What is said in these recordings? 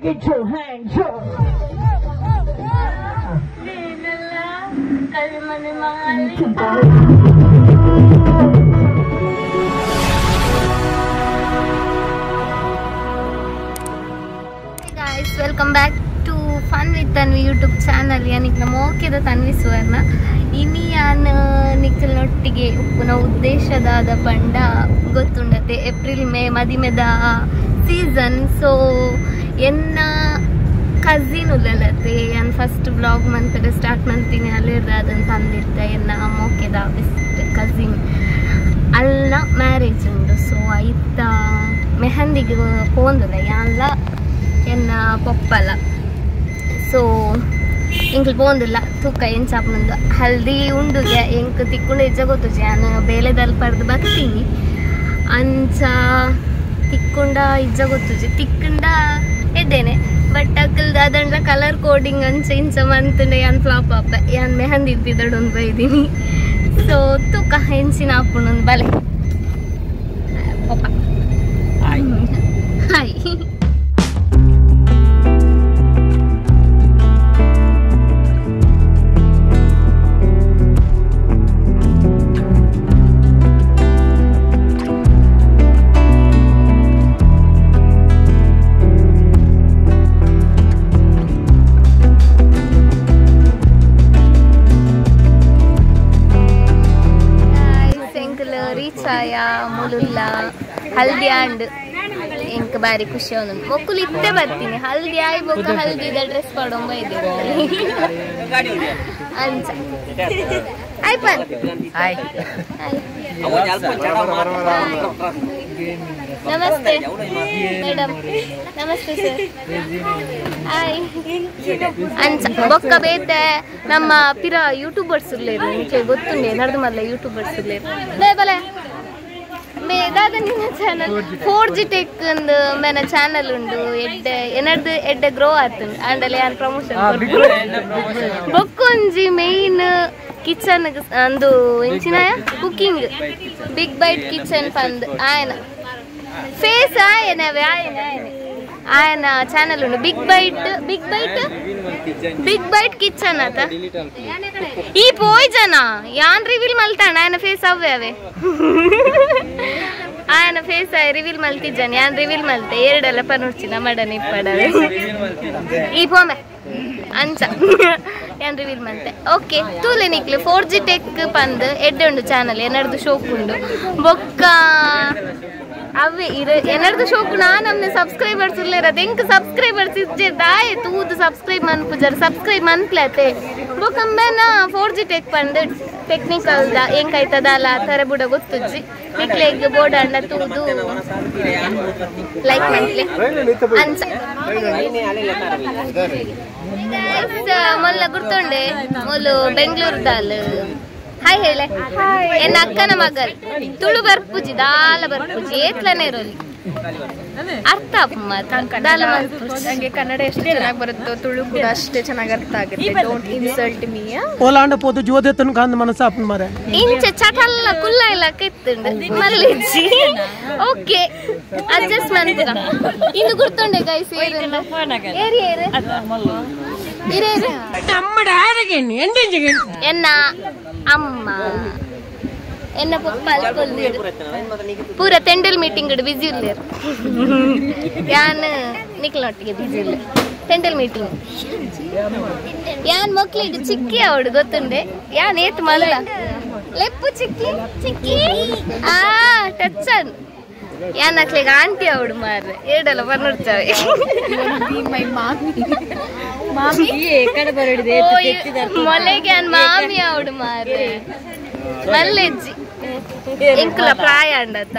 Get your hands up. Hey guys, welcome back to Fun with Tanvi YouTube channel. Jannik ನಮ್ಮ ಓಕೆದ ತನ್ವಿ ಸುವರ್ಣ ಇನಿ ಯಾನ್ ನಿಕ್ಕಲ್ನೊಟ್ಟಿಗೆ ಉಪ್ಪುನ ಉದ್ದೇಶದಾದ ಪಂಡ ಗೊತ್ತುಂಡತೆ ಏಪ್ರಿಲ್ ಮೇ ಮದಿಮೆದ ಸೀಸನ್. ಸೊ ಎನ್ನ ಕಸಿನ್ ಉಲ್ಲಲತೆ ಯಾನ್ ಫಸ್ಟ್ ಬ್ಲಾಗ್ ಮಂತಡೆ ಸ್ಟಾರ್ಟ್ ಮಂತೀನಿ ಅಲ್ಲಿರ್ದಾದಂತ ಅಂದಿರ್ತ ಎನ್ನ ಮೋಕೆದ ಬೆಸ್ಟ್ ಕಸಿನ್ ಅಲ್ಲ ಮ್ಯಾರೇಜ್ ಉಂಡು. ಸೊ ಐತ ಮೆಹಂದಿಗೆ ಪೋಂದುಲ್ಲ ಯಾನ್ಲ ಎನ್ನ ಪೊಪ್ಪಲ. ಸೊ ಎಂಕ್ಲು ಪೋಂದಿಲ್ಲ ತೂಕ ಎಂಚಾಪುಂಡು ಹಲ್ದಿ ಉಂಡುಗೆ ಎಂಕ್ ತಿಕ್ಕೊಂಡು ಹೆಜ್ಜೆ ಗೊತ್ತುಜಿ ಯಾನ್ ಬೇಲೆದಲ್ಲಿ ಪಡ್ದು ಬರ್ತೀನಿ ಅಂಚ ತಿಕ್ಕೊಂಡ ಇಜ್ಜ ಗೊತ್ತುಜಿ ತಿಕ್ಕಂಡ ಎದ್ದೇನೆ ಬಟ್ ಅಕ್ಕಲ್ದ ಅದಂಡ್ಲ ಕಲರ್ ಕೋಡಿಂಗ್ ಅಂಚ ಇಂಚ ಮಂತಂಡೆ ಯಾನ್ ಫ್ಲಾಪ್ ಆಪ ಯಾನ್ ಮೆಹಂದಿ ಇದ್ದಿದ್ದೊಂದು ಬೈದೀನಿ. ಸೊ ತೂಕ ಹೆಂಚಿನ ಆಪುಂಡು ಬಲೆ ಪೊಪ್ಪ ಹಾಯ್. ರೀಚಾಯ ಮುಲುಲ್ಲ ಹಲ್ದಿ ಅಂಡ್ ಎಂಕ್ ಬಾರಿ ಖುಷಿ ಅವನು ಮೊಕ್ಕುಲು ಇತ್ತೆ ಬರ್ತೀನಿ ಹಲ್ದಿ ಆಯ್ ಬೊಕ್ಕ ಹಲ್ದಿದ ಡ್ರೆಸ್ ಪಾಡೊಂಬ ಇದೆ ಅಂಚ ಆಯ್ಪನ್ ಹಾಯ್ ನಮಸ್ತೆ ಮೇಡಮ್ ನಮಸ್ತೆ ಸರ್ ಹಾಯ್ ಅಂಚ ಬೊಕ್ಕ ಬೇತೆ ನಮ್ಮ ಪಿರ ಯೂಟ್ಯೂಬರ್ಸ್ ಇರ್ಲೇರು ನಿಮಗೆ ಗೊತ್ತುಂಡೆ ನಡ್ದು ಮಲ್ಲ ಯೂಟ್ಯೂಬರ್ಸ್ ಇರ್ಲೇರು ಬೇ ಬಲೆ ಮೇ ದಾದ ನಿನ್ನ ಚಾನಲ್ 4G tech ಒಂದು ಮೇನ ಚಾನಲ್ ಉಂಡು ಎಡ್ಡೆ ಎನರ್ದು ಎಡ್ಡೆ ಗ್ರೋ ಆತುಂಡು ಆಂಡಲೆ ಯಾನ್ ಪ್ರಮೋಷನ್ ಬೊಕ್ಕೊಂಜಿ ಮೇನ್ ಕಿಚನ್ ಅಂದು ಎಂಚಿನ ಕುಕಿಂಗ್ ಬಿಗ್ ಬೈಟ್ ಕಿಚನ್ ಪಂದ್ ಆಯನ ಫೇಸ್ ಆಯನ ಅವೇ ಆಯನ ಆಯನ ಆಯನ ಚಾನಲ್ ಉಂಡು big bite big bite big bite kitchen ಆತ ಈ ಪೋಯ್ಜನ ಯಾನ್ ರಿವೀಲ್ ಮಲ್ತಾಣ ಆಯನ ಫೇಸ್ ಅವೇ ಅವೇ ಆಯನ ಫೇಸ್ ಆಯ್ ರಿವೀಲ್ ಮಲ್ತಿದ್ದಾನೆ ಯಾನ್ ರಿವೀಲ್ ಮಲ್ತೆ ಎರಡೆಲ್ಲ ಪನುರ್ಚಿನ ಮಡನ ಇಪ್ಪಡವೆ ಈ ಪೋಮೆ ಅಂಚ ಯಾನ್ ರಿವೀಲ್ ಮಲ್ತೆ. ಓಕೆ ತೂಲೆ ನಿಕ್ಲು 4G tech ಪಂದ್ ಎಡ್ಡೆ ಉಂಡು ಚಾನಲ್ ಎನರ್ದು ಶೋಕ್ ಉಂಡು ಬೊಕ್ಕ ಅವೇ ಇರ ಎನರ್ದು ಶೋಕ್ ನಮ್ನೆ ಸಬ್ಸ್ಕ್ರೈಬರ್ಸ್ ಇರ್ಲೇರ ಎಂಕ್ ಸಬ್ಸ್ಕ್ರೈಬರ್ಸ್ ಇಜ್ಜೆ ದಾಯೆ ತೂದು ಸಬ್ಸ್ಕ್ರೈಬ್ ಮನ್ಪುಜಾರ ಸಬ್ಸ್ಕ್ರೈಬ್ ಮನ್ಪ್ಲತೆ ಬೊಕ್ಕಂಬೆನ 4G tech ಪಂದ್ ಟೆಕ್ನಿಕಲ್ the ಎಂಕಾಯ್ತದಲ್ಲ ಆ ಥರ ಬುಡ ಗೊತ್ತುಜ್ಜಿ ನಿಕ್ಲೆಗ್ ಬೋರ್ಡ್ ಅಂಡ ತೂದು ಲೈಕ್ ಮನ್ಪ್ಲೆ ಅಂಚ. ಮೊಲ್ಲ ಗುರ್ತೊಂಡೆ ಮೊಲು ಬೆಂಗಳೂರುದಾಲ್ ಹಾಯ್ ಹೇಳೆ ಎನ್ನ ಅಕ್ಕನ ಮಗಲ್ ತುಳು ಬರ್ಪುಜಿ ದಾಲ ಬರ್ಪುಜಿ ಏತ್ಲನೇ ಇರೋಲಿ ಅರ್ಥ ದಾಲ ನಂಗೆ ಕನ್ನಡ ಎಷ್ಟು ಚೆನ್ನಾಗಿ ಬರುತ್ತೋ ತುಳು ಕೂಡ ಅಷ್ಟೇ ಚೆನ್ನಾಗಿ ಅರ್ಥ ಆಗುತ್ತೆ. Don't insult me. ಓಲಾಂಡ ಪೋತು ಜೋದೆತ್ತನು ಕಾಂದ ಮನಸ್ಸು ಅಪ್ಪನ ಮಾರೆ ಇಂಚ ಚಟಲ್ಲ ಕುಲ್ಲ ಇಲ್ಲ ಕೆತ್ತುಂಡು ಮಲ್ಲಿಜ್ಜಿ. ಓಕೆ ಅಡ್ಜಸ್ಟ್ ಮನ್ಪುಗ ಇಂದು ಗುರ್ತೊಂಡೆ ಗೈಸ್ ಏರಿ ಏರು ಇರೇರು ಎನ್ನ ಅಮ್ಮ ಎನ್ನ ಪಪ್ಪ ಅಲ್ಕೊಲ್ಲೇರು ಪೂರ ತೆಂಡಲ್ ಮೀಟಿಂಗ್ ಬಿಸಿ ಇಲ್ಲೇರು ಯಾನ್ ನಿಕ್ಲೊಟ್ಟಿಗೆ ಬಿಸಿ ಇಲ್ಲ ತೆಂಡಲ್ ಮೀಟಿಂಗ್ ಯಾನ್ ಮಕ್ಳಿಗೆ ಚಿಕ್ಕಿ ಅವಡು ಗೊತ್ತುಂಡೆ ಯಾನ್ ಏತ್ ಮಲ್ಲ ಲೆಪ್ಪು ಚಿಕ್ಕಿ ಚಿಕ್ಕಿ ಆ ಟಚ್ ಅನ್ ಯಾನ್ ಅಕ್ಲಿಗೆ ಆಂಟಿ ಅವಡು ಮಾರ್ರೆ ಏಡಲ್ಲ ಬರ್ನುಡ್ತಾವೆ ಮೊಲೆಗೆ ಮಾಮಿ ಅವಡು ಮಾರ್ರೆ ಮಲ್ಲೆಜ್ಜಿ ಎಂಕುಲ ಪ್ರಾಯ ಅಂಡತ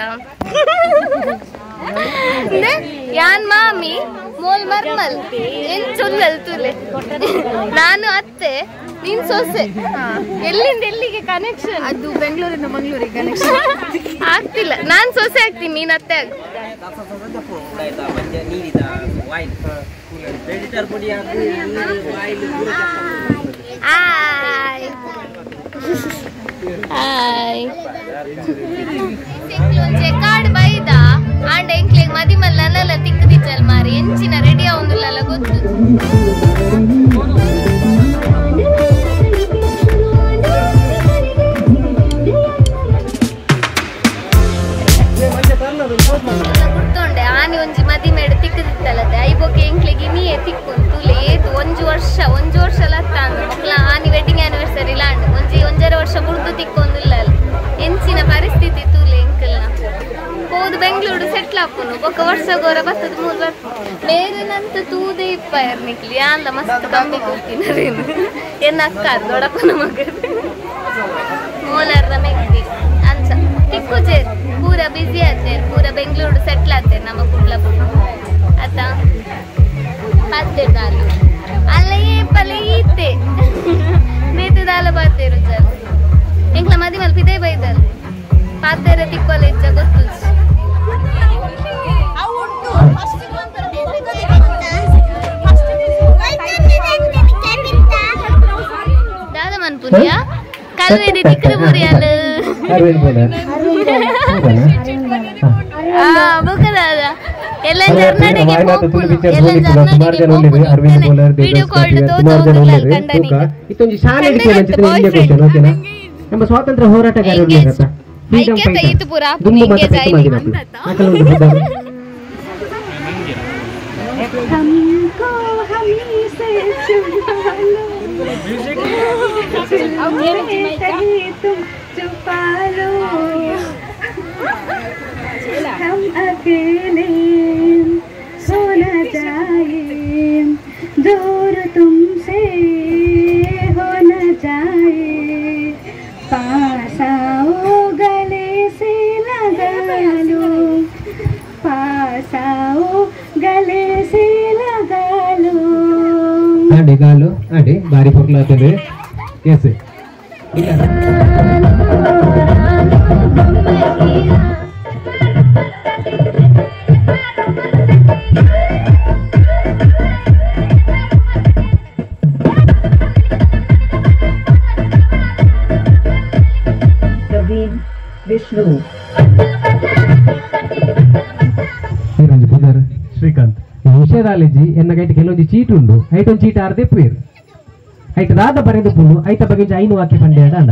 ಯಾನ್ ಮಾಮಿ ಮೋಲ್ ಮರ್ಮಲ್ ಏನ್ ಚೊಲ್ಲಲ್ ತುಲೆ ನಾನು ಅತ್ತೆ ನೀನ್ ಸೊಸೆ ಎಲ್ಲಿಂದ ಎಲ್ಲಿಗೆ ಕನೆಕ್ಷನ್ ಅದು ಬೆಂಗಳೂರಿಂದ ಮಂಗಳೂರಿಗೆ ಕನೆಕ್ಷನ್ ಆಗ್ತಿಲ್ಲ. ನಾನ್ ಸೊಸೆ ಆಗ್ತೀನಿ ನೀನ್ ಅತ್ತೆ ಆಗ. ಹಾಯ್ ಹಾಯ್ ಕಾಡ್ ಬೈದ ಆಂಡ ಎಂಕ್ಲೆಗ್ ಮದಿಮಲ್ಲ ನಲ್ಲ ತಿಕ್ಕದಿಚ್ಚಲ್ ಮಾರಿ ಎಂಚಿನ ರೆಡಿ ಆವೊಂದುಲ್ಲಲ್ಲ ಇನಿಯೇ ತಿಕ್ಕು ತುಲೆ ಏತು ಒಂಜಿ ವರ್ಷ ಲತ್ತಾಂದು ಮಕ್ಕಳ ಆನಿ ವೆಡ್ಡಿಂಗ್ ಆನಿವರ್ಸರಿ ಲಾಂಡ್ ಒಂಜಿ ಒಂಜರ ವರ್ಷ ಬುಡ್ದು ತಿಕ್ಕೊಂದಿಲ್ಲ ಎಂಚಿನ ಪರಿಸ್ಥಿತಿ ತೂಲೆ ಎಂಕಲ್ನ ಪೋದು ಬೆಂಗಳೂರು ಸೆಟ್ಲ್ ಆಪುನು ಬೊಕ್ಕ ವರ್ಷ ಗೋರ ಬತ್ತದ ಮೂರು ಬರ್ಪು ಮೇರಿನಂತ ತೂದೆ ಇಪ್ಪಾಯರ್ ನಿಕ್ಲಿ ಯಾಂದ ಮಸ್ತ್ ಕಮ್ಮಿ ಕೂತಿನರೇನು ಎನ್ನ ಅಕ್ಕ ದೊಡಪ್ಪನ ಮಗ ಮೋಲಾರ್ದ ಮೆಗ್ದಿ ಅಂಚ ತಿಕ್ಕು ಜೇರ್ ಪೂರ ಬಿಸಿ ಆತೇರ್ ಪೂರ ಬೆಂಗಳೂರು ಸೆಟ್ಲ್ ಆತೇರ್ ನಮ್ಮ ಕುಡ್ಲ ಅತ್ತ ಪಾತೆ ದಾಲ ಅಲ್ಲೇ ಪಲೆ ಈತೆ ಬೇತೆ ದಾಲ ಪಾತೇರು ಜಲ್ ಎಂಕ್ಲ ಮದಿ ಮಲ್ಪಿದೇ ಬೈದಲ್ ಪಾತೇರ ತಿಕ್ಕೊಲೆ ಇಜ್ಜ ಗೊತ್ತು. ದಾದ ಮನ್ಪುನಿಯ ಕಲ್ವೇದಿ ತಿಕ್ಕದ ಪುರಿ ಅಲ್ಲ ಬುಕ್ಕದಾದ ಎಲ್ಲ ಜರ್ನಡೆಗೆ ಪೋಪುನು ಎಲ್ಲ ಜರ್ನಡೆಗೆ ಪೋಪುನು ವಿಡಿಯೋ ಕಾಲ್ ತೋಜೊಂದುಲ್ಲ ಕಂಡನಿ ಇತ್ತೊಂಜಿ ಶಾಲೆ ಕ್ವಶನ್ ಓಕೆನಾ. ನಮ್ಮ ಸ್ವಾತಂತ್ರ್ಯ ಹೋರಾಟಗಾರರು ಉಲ್ಲೇರ ಫ್ರೀಡಂ ಫೈಟರ್ ದುಂಬು ಮತ ಪೆಟ್ಟು ಮಲ್ದಿನಕುಲು ಅಕಲು ಒಂದು ಪುದರ್. हमको हमी से चुरा लो कहीं तुम छुपा लो हम अकेले सो न जाए दूर तुमसे हो न जाए पास आओ गले से लगा लो पास आओ गले से लगा लो. ಅಡಿ ಗಾಲು ಅಡಿ ಬಾರಿ ಪೊರ್ಲಾತದೆ ಎಸ್. ಪ್ರವೀಣ್ ವಿಷ್ಣು ಪುದರ್ ಶ್ರೀಕಾಂತ್ ಹುಷಾರಾಲಜಿ ಎನ್ನ ಕೈಟ್ ಕೆಲವೊಂಜಿ ಚೀಟ್ ಉಂಡು ಐಟೊಂದು ಚೀಟ್ ಆರ್ದೆ ಪೇರು ಐಟ್ ದಾದ ಬರೆದು ಪುಲ್ಲು ಐತ ಬಗ್ಗೆ ಐನು ವಾಕ್ಯ ಪಂಡೆ ಅಡ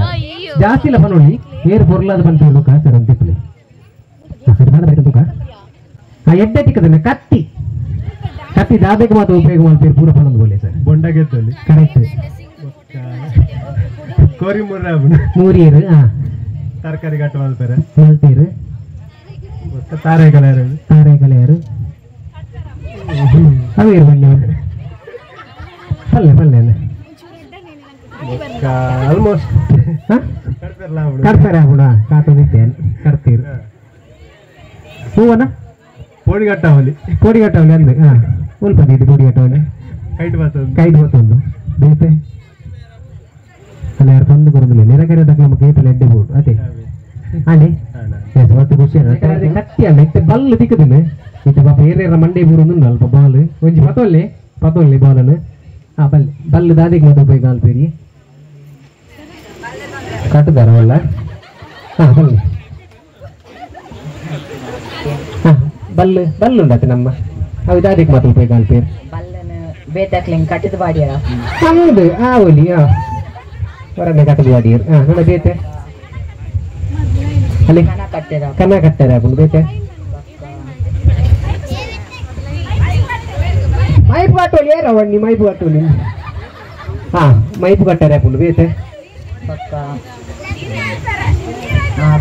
ಜಾಸ್ತಿ ಇಲ್ಲ ಪನೊಳ್ಳಿ ಏರು ಬೊರ್ಲಾದ ಪಂಪೆ ಲುಕ ಸರ್ ಅಂತ ತಿಪ್ಪಲೆ ದಾದ ಬರೆದು ತುಕ ಆ ಎಡ್ಡೆ ತಿಕ್ಕದನ್ನ ಕತ್ತಿ ಕತ್ತಿ ದಾದಕ್ಕೆ ಮಾತ್ರ ಉಪಯೋಗ ಮಾಡ್ತೀರಿ ಪೂರ ಪನೊಂದು ಬೋಲೆ ಸರ್ ಬೊಂಡಗೆತ್ತಲ್ಲಿ ಕರೆಕ್ಟ್ ಕೋರಿ ಮುರ್ರ ಮೂರಿಯರು ಹಾ ತರಕಾರಿ ಕಟ್ ಮಾಡ್ತಾರೆ ಮಲ್ತೇರು ತಾರೆ ಕಲೆಯರು ತಾರೆ ಕಲೆಯರು ಅವು ಬನ್ನಿ ಪಲ್ಲೆ ಪಲ್ಲೆ ಅಲ್ಲ ಆಲ್ಮೋಸ್ಟ್ ಕಡ್ತಾರೆ ಆಪುಣ ಕಾತೊಂದಿತ್ತೇನೆ ಕಡ್ತೀರು ಹೂವನ ಪೋಡಿಗಟ್ಟವಲಿ ಪೋಡಿಗಟ್ಟವಲಿ ಅಂದೆ ಹಾಂ ಉಲ್ಪದಿ ಇದು ಪೋಡಿಗಟ್ಟವಲಿ ಕೈಟ್ ಬತ್ತೊಂದು ಕೈಟ್ ಬತ್ತೊಂದು ಬೇತೆ ಅಲ್ಲ ಯಾರು ಬಂದು ಬರೋದಿಲ್ಲ ನೆರೆಕೆರೆ ತಕ್ಕ ನಮ್ಮ ಕೇಪಲ್ ಎಡ್ಡೆ ಬೋರ್ಡ್ ಅದೇ ಅಲ್ಲಿ ಎಸ್ ಮಸ್ತ್ ಖುಷಿ ಅಲ್ಲ ಕತ್ತಿ ಅಲ್ಲ ಇತ್ತೆ ಬಲ್ಲು ತಿಕ್ಕದಿಲ್ಲ ಇತ್ತೆ ಪಾಪ ಏರೇರ ಮಂಡೆ ಬೂರೊಂದು ಅಲ್ಪ ಬಾಲ್ ಒಂಜಿ ಪತೊಲ್ಲೆ ಪತೊಲ್ಲೆ ಬಾಲನ್ನು ಹಾಂ ಬಲ್ಲೆ ಬಲ್ಲು ದಾದಿಗೆ ಮಾತ್ರ ಉಪಯೋಗ ಅಲ್ಪೇರಿ ಕಟ್ಟುದಾರ ಒಳ್ಳ ಹಾಂ ಬಲ್ಲೆ ಹಾಂ ಬಲ್ಲು ಬಲ್ಲು ಉಂಡಾತೆ ನಮ್ಮ ಅವು ದಾದಿಗೆ ಮಾತ್ರ ಉಪಯೋಗ ಅಲ್ಪೇರಿ ಬಲ್ಲನ ಬೇತಾಕ್ಲಿಂಗ್ ಕಟ್ಟಿದ ಬಾಡಿಯರ ಹೌದು ಆ ಒಲಿ ಹಾಂ ಹೊರಗೆ ಕಟ್ಟದ ಬಾಡಿಯರ್ ಹಾಂ ನನ್ನ ಬೇತೆ ಅಲ್ಲಿ ಕನ ಕಟ್ಟೆದ ಕನ್ನ ಕಟ್ಟಾರೆ ಹಾಕೊಂಡು ಬೇತೆ ಮೈಪು ಕಟ್ಟೋಲಿ ಯಾರವಣ್ಣಿ ಮೈಪು ಕಟ್ಟೋಲಿ ಹಾ ಮೈಪು ಕಟ್ಟಾರೆ ಹಾಕೊಂಡು ಬೇತೆ ಬೊಕ್ಕ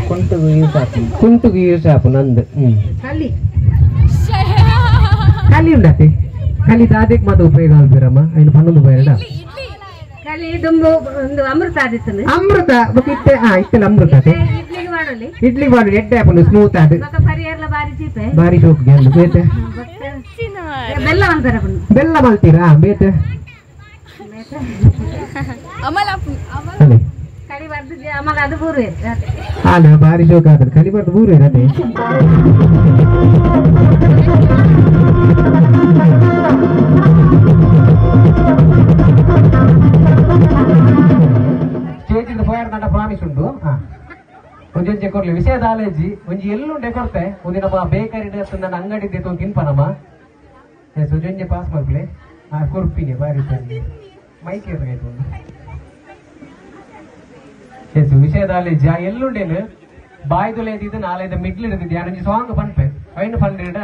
ಕುಂಟುಗು ಯೂಸ್ ಆಪುಂಡು ಕುಂಟುಗು ಯೂಸ್ ಆಪುಂಡು ಅಂದ್ ಕಲಿ ಕಲಿ ಉಂಡತೆ ಕಲಿ ದಾದೆಗೆ ಮಾತ್ರ ಉಪಯೋಗ ಆಲ್ಪಿರಮ್ಮ ಐನು ಪನ್ನೊಂದು ಬೈರಡ ಕಲಿ ದುಂಬು ಒಂದು ಅಮೃತ ಆದಿತ್ತನು ಅಮೃತ ಬೊಕ್ಕ ಇತ್ತೆ ಹಾ ಇತ್ತೆಲ್ಲ ಅಮೃತ ಅತೆ ಇಡ್ಲಿಗೆ ಮಾಡೋಲಿ ಇಡ್ಲಿ ಮಾಡಿ ಎಡ್ಡೆ ಆಪುಂಡು ಸ್ಮೂತ್ ಅದು ಬೊಕ್ಕ ಪರಿಯರ್ಲ ಬಾರಿ ಚೀಪೆ ಬಾರಿ ಶೋಕ್ಗೆ ಅಂದು ಬೇತೆ ಬೆಲ್ಲ ಅಂತಾರೆ ಬೆಲ್ಲ ಮಲ್ತೀರಾ ಬೇತೆ ಅಲ್ಲೇ ಕಡಿ ಬರ್ದು ಅಮಲ ಅದು ಬೂರು ಅಲ್ಲ ಬಾರಿ ಶೋಕ್ ಆದ್ರೆ ಕಲಿ ಬರ್ದು ಬೂರು ಇರತ್ತೆ. ಸ್ಟೇಜಿಂದ ಫೈರ್ ದಂಡ ಪ್ರಾಮಿಸ್ ಉಂಟು ಒಂಜೊಂಜೆ ಕೊರ್ಲಿ ವಿಷಯ ದಾಲೇಜಿ ಒಂಜಿ ಎಲ್ಲುಂಡೆ ಕೊರ್ತೆ ಒಂಜಿ ನಮ್ಮ ಬೇಕರಿ ನನ್ನ ಅಂಗಡಿ ದೇತು ತಿನ್ಪ ನಮ್ಮ ಒಂಜೊಂಜೆ ಪಾಸ್ ಮಾಡ್ಲಿ ಆ ಕೊರ್ಪಿನಿ ಬಾರಿ ಸರಿ ಮೈಕ್ ಇರ್ಬೇಕು ಎಸ್ ವಿಷಯ ದಾಲೇಜಿ ಆ ಎಲ್ಲುಂಡೇನು ಬಾಯ್ದುಲೆ ಇದ್ದಿದ್ದು ನಾಲೈದ ಮಿಡ್ಲ್ ಇಡ್ದಿದ್ದು ಯಾನೊಂಜಿ ಸಾಂಗ್ ಪನ್ಪೆ ಐನು ಪಂಡ್ ಇಡ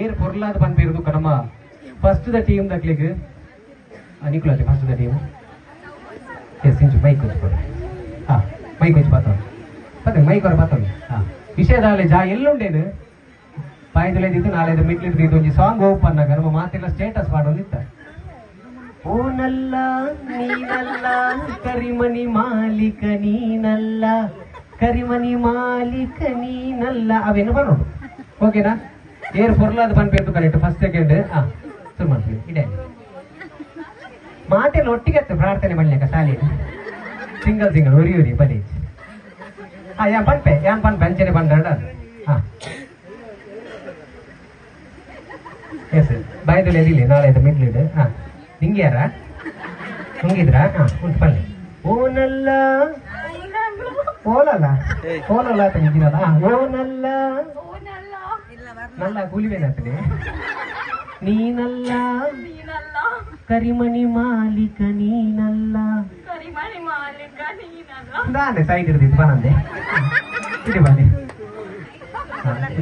ಏರ್ ಪೊರ್ಲಾದ ಪನ್ಪೆ ಇರುದು ನಮ್ಮ First the team ದಕ್ಲಿಗೆ ನಿಕ್ಲಾತೆ first the team. S ಇಂಚು ಮೈಕ್ ಒಂಚು ಕೊಡು. ಹಾ ಮೈಕ್ ಒಂಚು ಪಾತೋಣ ಪತ್ತೆ ಮೈಕ್ ಅವರ ಪಾತೋಣ. ಹಾ ವಿಷಯದಾಲೆ ಜಾ ಎಲ್ಲುಂಡೇನು ಪಾಯ್ದಲೇದಿತ್ತು ನಾಳೆ ಮಿಡ್ಲಿದ್ದು ಒಂಜಿ ಸಾಂಗ್ ಓಪನ್ ಆಗ ನಮ್ಮ ಮಾತೆಲ್ಲ ಸ್ಟೇಟಸ್ ಮಾಡೋದಿತ್ತ. ಓನಲ್ಲ ನೀನಲ್ಲ ಕರಿಮಣಿ ಮಾಲೀಕ ನೀನಲ್ಲ ಕರಿಮಣಿ ಮಾಲೀಕ ನೀನಲ್ಲ ಅವೇನು ಬರೋದು ಓಕೆನಾ? ಏರ್ ಪೊರ್ಲಾದ ಪನ್ಪೇರ್ತು correct first second. ಹಾ ಶುರು ಮಾಡ್ತೀವಿ ಇಡೇ ಮಾತೆಲ್ಲ ಒಟ್ಟಿಗೆ ಅತ್ತ ಪ್ರಾರ್ಥನೆ ಮಾಡ್ಲಿಕ್ಕ ಸಾಲಿ ಸಿಂಗಲ್ ಸಿಂಗಲ್ ಉರಿ ಉರಿ ಬಲಿ. ಹಾ ಯಾನ್ ಪನ್ಪೆ ಯಾನ್ ಪನ್ಪೆ ಅಂಚನೆ ಪಂಡ. ಹಾ ಎಸ್ ಬಾಯ್ದಲ್ಲಿ ಎದಿಲ್ಲ ನಾಳೆ ಮಿಡ್ಲಿಡ್. ಹಾ ನಿಂಗೆ ಯಾರ ನುಂಗಿದ್ರಾ? ಹಾ ಉಂಟು ಪಲ್ಲೆ. ಓನಲ್ಲ ಓಲಲ್ಲ ಓಲಲ್ಲ ಅಂತ ನಿಂತಿರಲ್ಲ. ಓನಲ್ಲ ನಲ್ಲ ಕೂಲಿ ಬೇನಾಗ್ತದೆ. ನೀನಲ್ಲ ಕರಿಮಣಿ ಮಾಲೀಕ ನೀನಲ್ಲ ನಾನೇ ಸೈಡ್ ಇರ್ತಿತ್ತು ಬನಂದೆ ಇಡಿ ಬನ್ನಿ.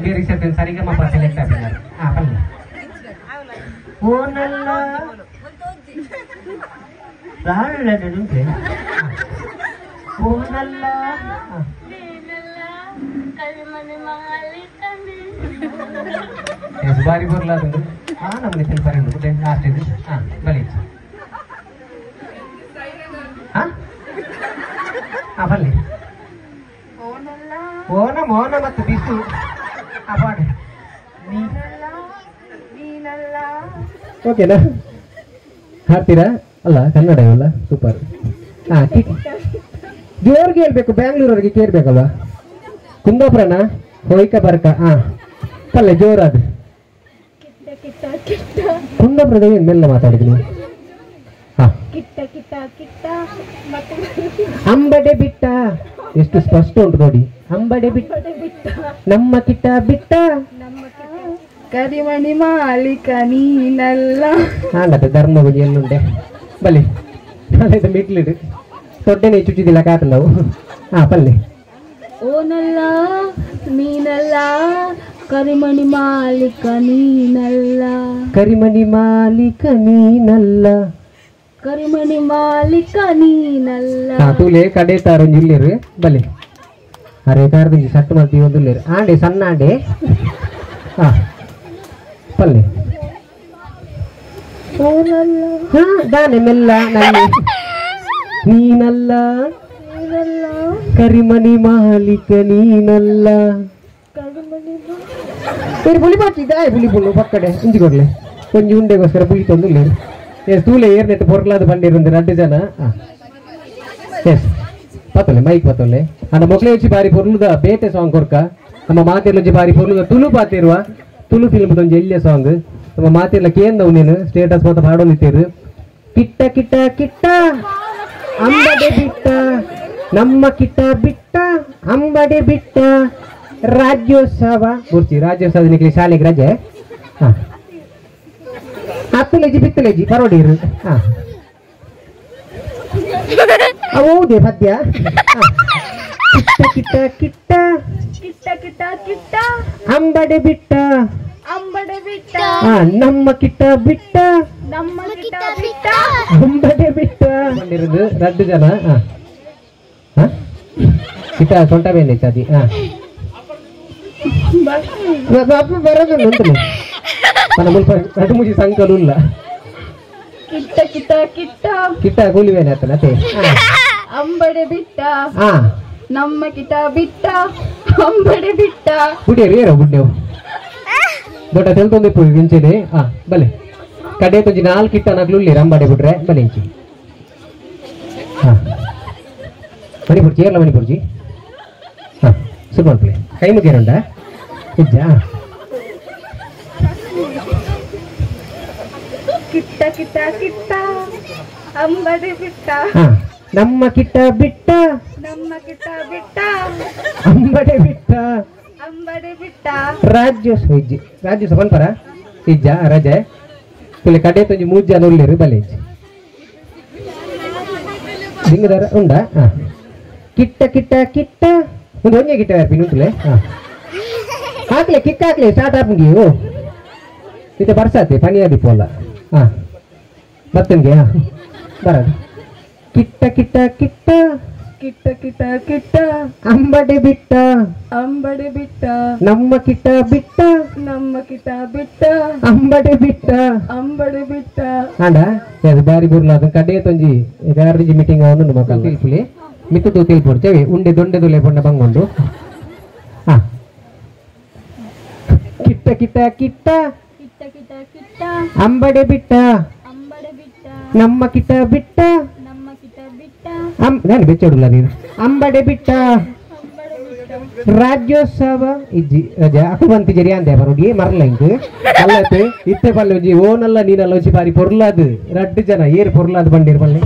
ಬೇರೆ ಸರಿಗಮಪ ಸೆಲೆಕ್ಟ್ ಆಗಿದ್ದಾರೆ. ಹಾ ಬನ್ನಿ. ಓನಲ್ಲ ಓನಲ್ಲ ಬಾರಿ ಬರ್ಲ. ಹಾ ನಮ್ಗೆ ತಿಳ್ಪಾರಿ ಲಾಸ್ಟ್ ಇದು. ಹಾ ಬಲಿ. ಹಾ ಹಾ ಬಲ್ಲಿ. ಓನ ಮೋನ ಮತ್ತು ಬಿಸು. ಆ ಪಾಡು ಓಕೆನಾ? ಹಾಡ್ತೀರಾ ಅಲ್ಲ? ಕನ್ನಡ ಅಲ್ಲ, ಸೂಪರ್. ಹಾ ಜೋರ್ಗೆ ಹೇಳ್ಬೇಕು, ಬ್ಯಾಂಗ್ಳೂರವರಿಗೆ ಕೇಳ್ಬೇಕಲ್ವಾ? ಕುಂದಾಪುರನ ಹೋಯ್ಕ ಬರ್ಕ. ಹಾ ಪಲ್ಲೆ ಜೋರಾದ ಕುಂದಾಪುರದ ಏನು ಮೆಲ್ಲ ಮಾತಾಡಿದ್ವಿ. ಹಾ ಅಂಬಡೆ ಬಿಟ್ಟ ಎಷ್ಟು ಸ್ಪಷ್ಟ ಉಂಟು ನೋಡಿ. ಅಂಬಡೆ ಬಿಟ್ಟ ನಮ್ಮ ಕಿಟ್ಟ ಬಿಟ್ಟ ಕರಿಮಣಿ ಮಾಲೀಕ ನೀನಲ್ಲ. ಹಾಗತ್ತೆ ಧರ್ಮ ಬಗ್ಗೆ ಎಲ್ಲುಂಡೆ ಬಲಿ ನಾಳೆ ಮಿಡ್ಲಿಡು ದೊಡ್ಡನೆ ಚುಚ್ಚಿದಿಲ್ಲ ಕಾತ ನಾವು. ಹಾ ಪಲ್ಲೆ. ಓನಲ್ಲ ನೀನಲ್ಲ ಕರಿಮಣಿ ಮಾಲೀಕ ನೀನಲ್ಲ ಕರಿಮಣಿ ಮಾಲೀಕ ನೀನಲ್ಲ ಕರಿಮಣಿ ಮಾಲೀಕ ನೀನಲ್ಲ. ಹಾ ತೂಲೆ ಕಡೆ ತಾರೊಂಜಿ ಇಲ್ಲೇರು ಬಲಿ. ಅರೆ ಕಾರದಿಂಜಿ ಸಟ್ಟು ಮಾಡ್ತೀವಿ ಒಂದು ಇಲ್ಲೇರು ಆಂಡೆ ಸಣ್ಣ ಆಂಡೆ. ಹಾ ಪಲ್ಲೆ. ಹಾ ದಾನೆ ಮೆಲ್ಲ ನಲ್ಲಿ ನೀನಲ್ಲ ಕರಿಮಣಿ ಮಾಲೀಕ ನೀನಲ್ಲ. ಸರಿ ಬುಲಿ ಬಾಕಿ ಬುಲಿ ಬುಲ್ಲು ಪಕ್ಕಡೆ ಇಂಜಿ ಕೊಡ್ಲೆ ಒಂಜಿ ಉಂಡೆಗೋಸ್ಕರ ಬುಲಿ ತಂದು ಎಸ್ ತೂಲೆ ಏರ್ನೆಟ್ ಪೊರ್ಲಾದ ಬಂದಿರುಂದು ರಡ್ಡು ಜನ. ಎಸ್ ಪತ್ತೊಲೆ ಮೈಕ್ ಪತ್ತೊಲೆ ಅಂಡ ಮೊಕ್ಲೆ ಒಂಜಿ ಬಾರಿ ಪೊರ್ಲುದ ಬೇತೆ ಸಾಂಗ್ ಕೊರ್ಕ. ನಮ್ಮ ಮಾತೆಲ್ಲೊಂಜಿ ಬಾರಿ ಪೊರ್ಲುದ ತುಳು ಪಾತಿರುವ ತುಳು ಫಿಲ್ಮ್ ಒಂಜಿ ಎಲ್ಯ ಸಾಂಗ್. ನಮ್ಮ ಮಾತೆಲ್ಲ ಕೇಂದವು ನೀನು ಸ್ಟೇಟಸ್ ಮಾತ ಪಾಡೊಂದಿತ್ತೀರು. ಕಿಟ್ಟ ಕಿಟ್ಟ ಕಿಟ್ಟ ಅಂಬಡೆ ಬಿಟ್ಟ ನಮ್ಮ ಕಿಟ್ಟ ಬಿಟ್ಟ ಅಂಬಡೆ ಬಿಟ್ಟ ರಾಜ್ಯೋತ್ಸವ ಗುರ್ಚಿ ರಾಜ್ಯೋತ್ಸವ ದಿನಕ್ಕೆ ಶಾಲೆಗೆ ರಜೆ. ಹಾ ಹತ್ತುಲೆಜಿ ಬಿತ್ತಲೆಜಿ ಪರೋಡಿರು. ಹಾ ಹೌದೇ ಪದ್ಯ. ಕಿಟ್ಟ ಕಿಟ್ಟ ಕಿಟ್ಟ ಕಿಟ್ಟ ಕಿಟ್ಟ ಕಿಟ್ಟ ಅಂಬಡೆ ಬಿಟ್ಟ ಅಂಬಡೆ ಬಿಟ್ಟ ನಮ್ಮ ಕಿಟ್ಟ ಬಿಟ್ಟ ನಮ್ಮ ಕಿಟ್ಟ ಬಿಟ್ಟ ಅಂಬಡೆ ಬಿಟ್ಟ ಬಂದಿರೋದು ರಡ್ಡು ಜನ. ಹಾ ಕಿಟ್ಟ ಸೊಂಟ ಬೇನೆ ಚಾದಿ. ಹಾ ಬರೋದು ಉಂಟು మన ಮುಲ್ಪ ರಡ್ಡು ಮುಜಿ ಸಂಕಲು ಇಲ್ಲ. ಕಿಟ್ಟ ಕಿಟ್ಟ ಕಿಟ್ಟ ಕಿಟ್ಟ ಕೂಲಿ ಬೇನೆ ಆತನ ಅದೇ. ಅಂಬಡೆ ಬಿಟ್ಟ ಹಾ ನಮ್ಮ ಕಿಟ್ಟ ಬಿಟ್ಟ ಅಂಬಡೆ ಬಿಟ್ಟ ಗುಡಿಯರು ಏರೋ ಗುಡ್ಡೆವು ದೊಡ್ಡ ತೆಲ್ತೊಂದು ಇಪ್ಪು ಇಂಚೆನೆ. ಹಾ ಬಲೆ ಕಡೆ ತೊಂಜಿ ನಾಲ್ಕು ಕಿಟ್ಟ ನಗ್ಲುಲ್ಲಿ ರಂಬಾಡೆ ಬಿಟ್ರೆ ಬಲೆ ಇಂಚಿ. ಹಾ ಮಣಿಪುರ್ಜಿ ಏರ್ಲ ಮಣಿಪುರ್ಜಿ. ಹಾ ಸುಮಾರು ಕೈ ಮುಗಿಯರುಂಡ ಇಜ್ಜ. ಕಿಟ್ಟ ಕಿಟ್ಟ ಕಿಟ್ಟ ಅಂಬಡೆ ಬಿಟ್ಟ ನಮ್ಮ ಕಿಟ್ಟ ಬಿಟ್ಟ ನಮ್ಮ ಕಿಟ್ಟ ಬಿಟ್ಟ ಅಂಬಡೆ ಬಿಟ್ಟ ಅಂಬಡೆ ಬಿಟ್ಟ ರಾಜ್ಯೋತ್ಸವ ಇಜ್ಜಿ ರಾಜ್ಯೋತ್ಸವ ಪನ್ಪರ ಇಜ್ಜ ರಜೆ ತುಲೆ ಕಡೆ ತೊಂಜಿ ಮೂರು ಜನ ಉಳ್ಳೇರು ಬಲೆ ಇಜ್ಜಿ ದಿಂಗದಾರ ಉಂಡಾ. ಹಾ ಕಿಟ್ಟ ಕಿಟ್ಟ ಕಿಟ್ಟ ಒಂದು ಒಂದೇ ಕಿಟ್ಟ ಯಾರ್ಪಿನ ಉಂಟುಲೆ. ಹಾ ಹಾಕ್ಲೆ ಕಿಕ್ ಹಾಕ್ಲೆ ಸ್ಟಾರ್ಟ್ ಆಪುಂಗಿ. ಓ ಇತ್ತೆ ಬರ್ಸಾತೆ ಪನಿಯಾದಿ ಪೋಲ. ಹಾ ಬತ್ತನ್ಗೆ ಬರೋದು. ಕಿಟ್ಟ ಕಿಟ್ಟ ಕಿಟ್ಟ ಕಿಟ್ಟ ಕಿಟ್ಟ ಕಿಟ್ಟ ಅಂಬಡೆ ಬಿಟ್ಟ ಅಂಬಡೆ ಬಿಟ್ಟ ನಮ್ಮ ಕಿಟ್ಟ ಬಿಟ್ಟ ನಮ್ಮ ಕಿಟ್ಟ ಬಿಟ್ಟ ಅಂಬಡೆ ಬಿಟ್ಟ ಅಂಬಡೆ ಬಿಟ್ಟ ಅಂಡ ಅದು ಬಾರಿ ಬುರ್ಲ ಅದನ್ನ ಕಡೆ ತೊಂಜಿ ಗಾರ್ಜಿ ಮೀಟಿಂಗ್ ಅವನು ಮಕ್ಕಳು ತಿಳ್ಪುಲಿ ಮಿತ್ತು ತೂ ತಿಳ್ಪೊಡು ಚೆವಿ ಉಂಡೆ ದೊಂಡೆ ದುಲೆ ಪೊಂಡ ಬಂಗೊಂಡು. ಹಾ ಕಿಟ್ಟ ಕಿಟ್ಟ ಕಿಟ್ಟ ಕಿಟ್ಟ ಕಿಟ್ಟ ಕಿಟ್ಟ ಅಂಬಡೆ ಬಿಟ್ಟ ಅಂಬಡೆ ಬಿಟ್ಟ ನಮ್ಮ ಕಿಟ್ಟ ಬಿಟ್ಟ ನಮ್ಮ ಕಿಟ್ಟ ಬಿಟ್ಟ ನಾನು ಬೆಚ್ಚೋಡುಲ್ಲ ನೀನು ಅಂಬಡೆ ಬಿಟ್ಟ ರಾಜ್ಯೋತ್ಸವ ಇಜ್ಜಿ ರಜಾ ಅಕು ಬಂತಿ ಜರಿ ಅಂದೆ ಬರೋಡಿ ಮರಲ ಇಂಕ್ ಅಲ್ಲತ್ತೆ ಇತ್ತೆ ಪಲ್ಲೆ ಒಂಜಿ ಓನಲ್ಲ ನೀನಲ್ಲ ಒಂಜಿ ಬಾರಿ ಪೊರ್ಲಾದು ರಡ್ಡು ಜನ ಏರು ಪೊರ್ಲಾದು ಬಂಡೀರು ಪಲ್ಲೆ.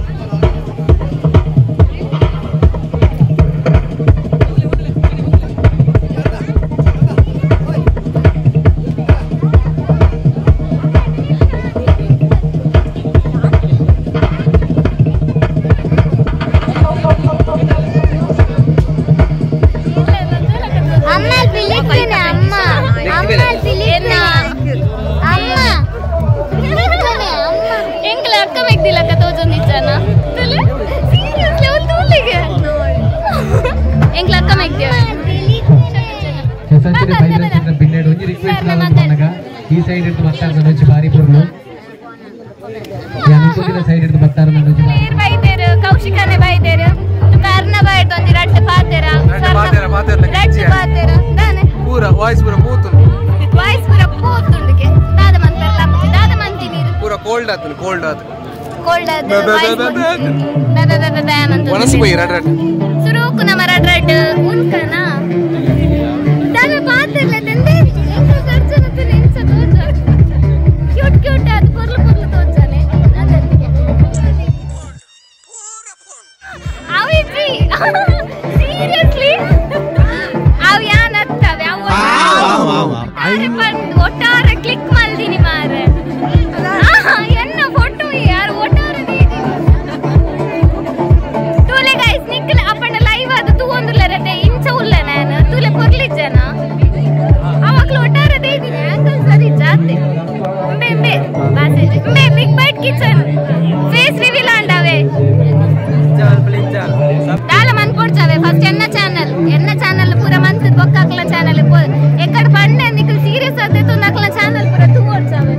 ಈ ಸೈಡ್ ಇಟ್ಟು ಬರ್ತಾರೆ ನನ್ನ ಬಾರಿ ಪೊರ್ಲು ಸೈಡ್ ಇಟ್ಟು ಬರ್ತಾರೆ ನನ್ನ ಬೈದೇರು ಕೌಶಿಕನೇ ಬೈದೇರು ಕರ್ಣ ಬೈದು ಒಂಜಿ ರಡ್ಡು ಪಾತೆರ ರಡ್ಡು ಪಾತೆರ ದಾನೆ ಪೂರ ವಾಯ್ಸ್ ಪೂರ ಪೂತುಂಡು ವಾಯ್ಸ್ ಪೂರ ಪೂತುಂಡುಗೆ ದಾದ ಮಂತಲ್ಲ ದಾದ ಮಂತಿ ನೀರು ಪೂರ ಕೋಲ್ಡ್ ಆತುಂಡು ಕೋಲ್ಡ್ ಆತು ಕೋಲ್ಡ್ ಆತು ವಾಯ್ಸ್ ಬೆ ಬೆ ಬೆ ಬೆ ಮಂತು ವನಸು ಬೈ ರಡ್ ರಡ್ ಸುರುಕು ನಮ್ಮ ರಡ್ ರಡ್ ಉನ್ಕನ ದಾದ ಪಾತೆರ್ಲೆ ತಂದೆ ಎಂಕ ಖರ್ಚನ ಎಂಚ ತೋಜ ಕ್ಯೂಟ್ ಕ್ಯೂಟ್ ಅದು ಪೊರ್ಲು ಪೊರ್ಲು ತೋಜಾನೆ ಅದಕ್ಕೆ ಅವಿಜಿ ಸೀರಿಯಸ್ಲಿ ಅವ್ ಯಾನತ್ತವೆ ಅವ್ ಒಟ್ಟಾರೆ ಕ್ಲಿಕ್ ಮಲ್ದಿನಿ ಮಾರೆ ಎನ್ನ ಫೋಟೋ ಯಾರು ಒಟ್ಟಾರೆ ತೂಲೆ ಗೈಸ್ ನಿಕ್ಕಲ ಅಪ್ಪಣ್ಣ ಲೈವ್ ಅದು ತೂ ಒಂದುಲ್ಲರತೆ ಇಂಚ ಉಲ್ಲ ನಾನು ತೂಲೆ ಪೊರ್ಲಿಜ್ಜನ ಅವಾಗ್ಲೂ ಒಟ್ಟಾರೆ ದೇದಿನಿ ಆಂಗಲ್ ಸರಿ ಜಾತೆ ಉಂಬೆ ಉಂಬೆ ಬಾಸೆ ಉಂಬೆ big bite kitchen face reveal ಆಂಡವೆ ದಾಲ ಮನ್ಪೊಡ್ಚಾವೆ ಫಸ್ಟ್ ಎನ್ನ ಚಾನಲ್ ಎನ್ನ ಚಾನಲ್ ಪೂರ ಮಂತ್ ಬೊಕ್ಕಾಕ್ಲ ಚಾನಲ್ ಎಕ್ಕಡ ಪಂಡೆ ನಿಕ್ಕಲ್ ಸೀರಿಯಸ್ ಆದ ತುನ್ನಕ್ಲ ಚಾನಲ್ ಪೂರ ತೂವೊಡ್ಚಾವೆ.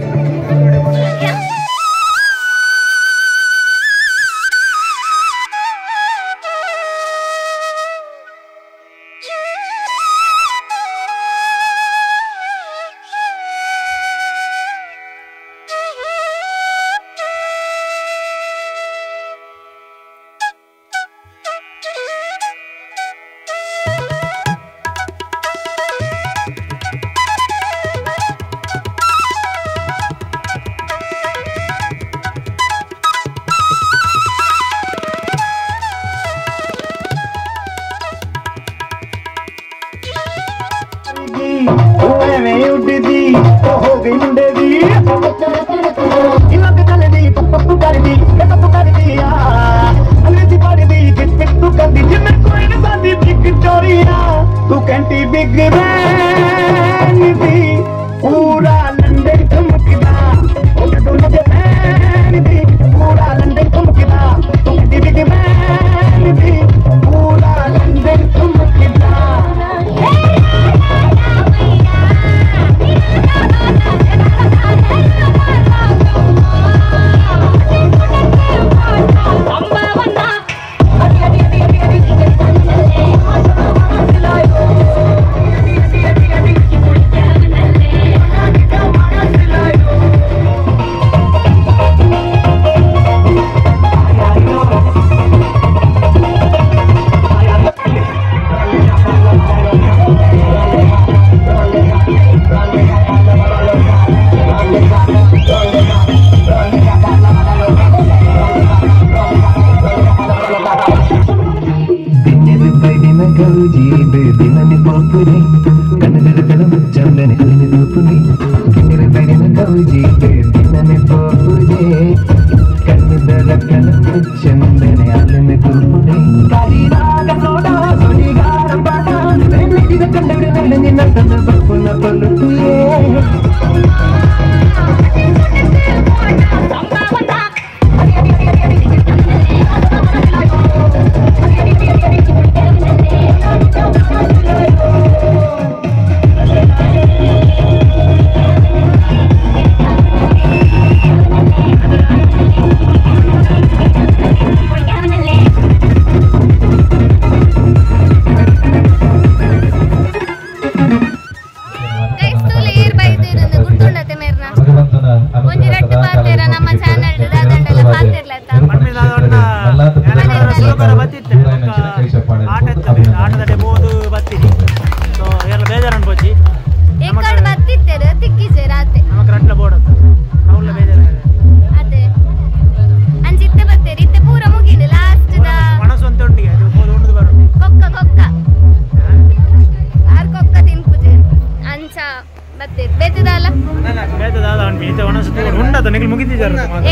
ದಾದಲ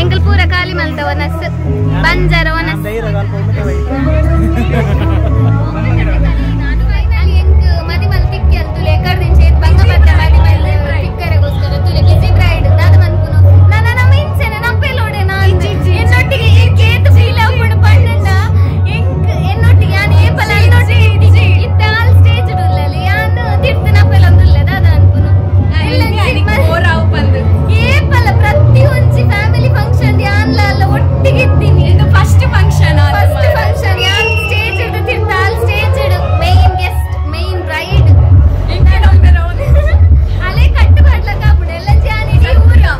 ಎಂಕಲ್ ಪೂರ ಖಾಲಿ ಮಲ್ತ ವನಸ್ ಬಂಜಾರ ವನಸ್ ಎಂಕ್ ಮದಿ ಮಲ್ ತಿಕ್ಕಿ ತುಲೆ ಕರ್ದಿನ ಬಂಗ ಬತ್ತ ಮದಿ ಮಲ್ ತಿಕ್ಕರೆಗೋಸ್ಕರ ತುಲೆ ಬಿಸಿ ಬ್ರೈಡ್ ದಾದ ಮನ್ಪುನು ನನ್ನ ನಮ್ಮ ಇನ್ಸೆನ ನಪ್ಪೆಲೋಡೆ ನಾನು ಎನ್ನೊಟ್ಟಿಗೆ ಏತ್ ಫೀಲ್ ಆಪುಂಡು ಪಂಡಂಡ ಎಂಕ್ ಎನ್ನೊಟ್ಟಿಗೆ ಯಾನ್ ಏಪಲ ಎನ್ನೊಟ್ಟಿಗೆ ಇತ್ತೆ ಆಲ್ ಸ್ಟೇಜ್ ಡುಲ್ಲಲಿ ಯಾನ್ ತಿರ್ತು ನಪ್ಪೆಲೊಂದುಲ್ಲೆ ದಾದ ಅನ್ಪುನು ಏಪಲ ಪ್ರತಿ ಒಂಜಿ ಫ್ಯಾಮಿಲಿ ಫಂಕ್ಷನ್ ಯಾನ್ಲ ಅಲ್ಲ ಒಟ್ಟಿಗೆ ಇದ್ದೀನಿ ಇದು ಫಸ್ಟ್ ಫಂಕ್ಷನ್ ಫಸ್ಟ್ ಫಂಕ್ಷನ್ ಯಾನ್ ಸ್ಟೇಜ್ ಇಡು ತಿರ್ತು ಆಲ್ ಸ್ಟೇಜ್ ಇಡು ಮೈನ್ ಗೆಸ್ಟ್ ಮೈನ್ ಬ್ರೈಡ್ ಅಲೆ ಕಟ್ಟು ಮಾಡ್ಲಕ್ಕ ಆಪುಂಡು ಎಲ್ಲ ಜಾನ್ ಇಡೀ ಊರು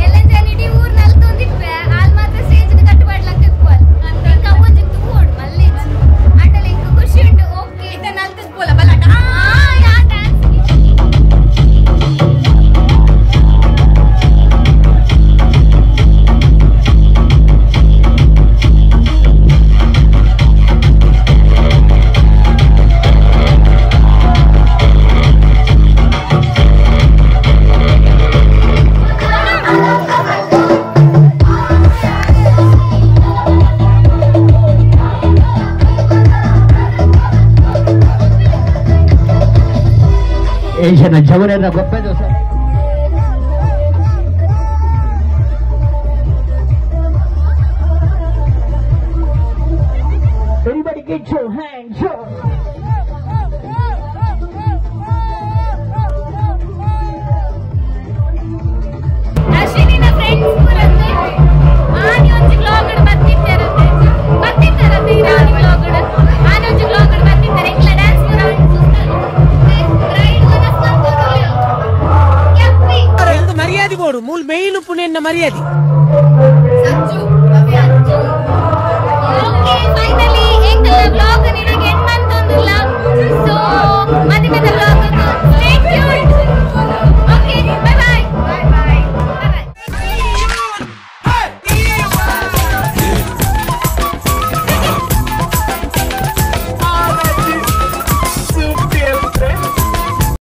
ಎಲ್ಲ ಜಾನ್ ಇಡೀ ಊರು ನಲ್ತೊಂದಿಪ್ಪೆ ಆಲ್ ಮಾತ್ರ ಸ್ಟೇಜ್ ಕಟ್ಟು ಮಾಡ್ಲಕ್ಕ ಇಪ್ಪಲ್ ಎಂಕ್ ಅವೊಂಜಿ ತೂವೊಡು ಮಲ್ಲೆಜ್ಜಿ ಅಂಡಲ ಎಂಕ್ ಖುಷಿ ಉಂಡು ಓಕೆ ಇತ್ತೆ ನಲ್ತದ್ ಪೋಲ ಬಲಾಟ ಯಾ ಡ್ಯಾನ್ಸ್. ಏಷ್ಯನ ಜವನ ಗೊಪ್ಪೆ ದೋಸ Everybody get your hands up. ಅಶ್ವಿನಿನ friends ಪೂರಂದೆ ಆನಿ ಒಂಜಿ ವ್ಲಾಗ್ ಬತ್ತಿತ್ತಾರಂತೆ ಬತ್ತಿತ್ತಾರಂತೆ ಆನಿ ವ್ಲಾಗ್ ಆನಿ ಒಂಜಿ ವ್ಲಾಗ್ ಬತ್ತಿತ್ತಾರೆ ಎಂಕ್ಲ ಡ್ಯಾನ್ಸ್ ಪೂರ ಬ್ರೈಡ್ ವನಸ್ ಮಲ್ಪೊಂದುಲ್ಲೆರ್ ಕ್ಯಾಪಿ ಮರ್ಯಾದೆ ಬೋಡು ಮೂಲ್ ಮೇಯ್ನು ಪುಣೆನ್ನ ಮರ್ಯಾದೆ ಸಂಜು ಭವ್ಯ.